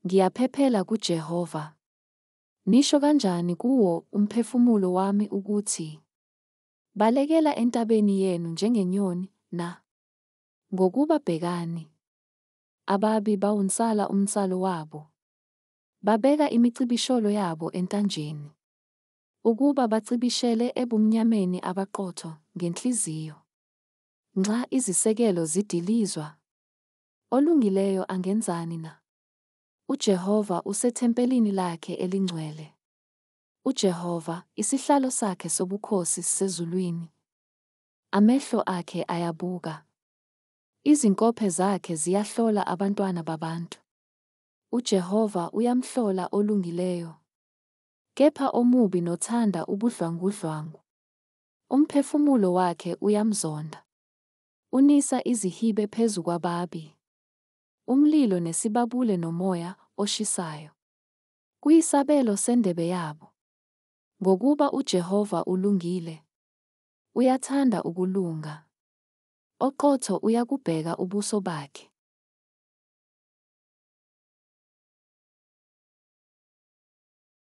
Ngiyaphephela kuJehova. Nisho kanjani kuwo umphefumulo wami ukuthi, Balekela entabeni yenu njengenyoni, na? Ngokuba bhekani, ababi bawunsala umnsalo wabo, babeka imicibisholo yabo entanjeni, ukuba bacibishele ebumnyameni abaqotho ngenhliziyo. Nxa izisekelo zidilizwa, olungileyo angenzani na? UJehova usethempelini lakhe elingcwele. UJehova, isihlalo sakhe sobukhosi sisezulwini. Amehlo akhe ayabuka. Izinkophe zakhe ziyahlola abantwana babantu. UJehova uyamhlola olungileyo, kepha omubi nothanda ubudlwangudlwangu, umphefumulo wakhe uyamzonda. Unisa izihibe phezu kwababi, umlilo nesibabule nomoya oshisayo. Kuyisabelo sendebe yabo. Ngokuba uJehova ulungile, uyathanda ukulunga. Oqotho uyakubheka ubuso bakhe.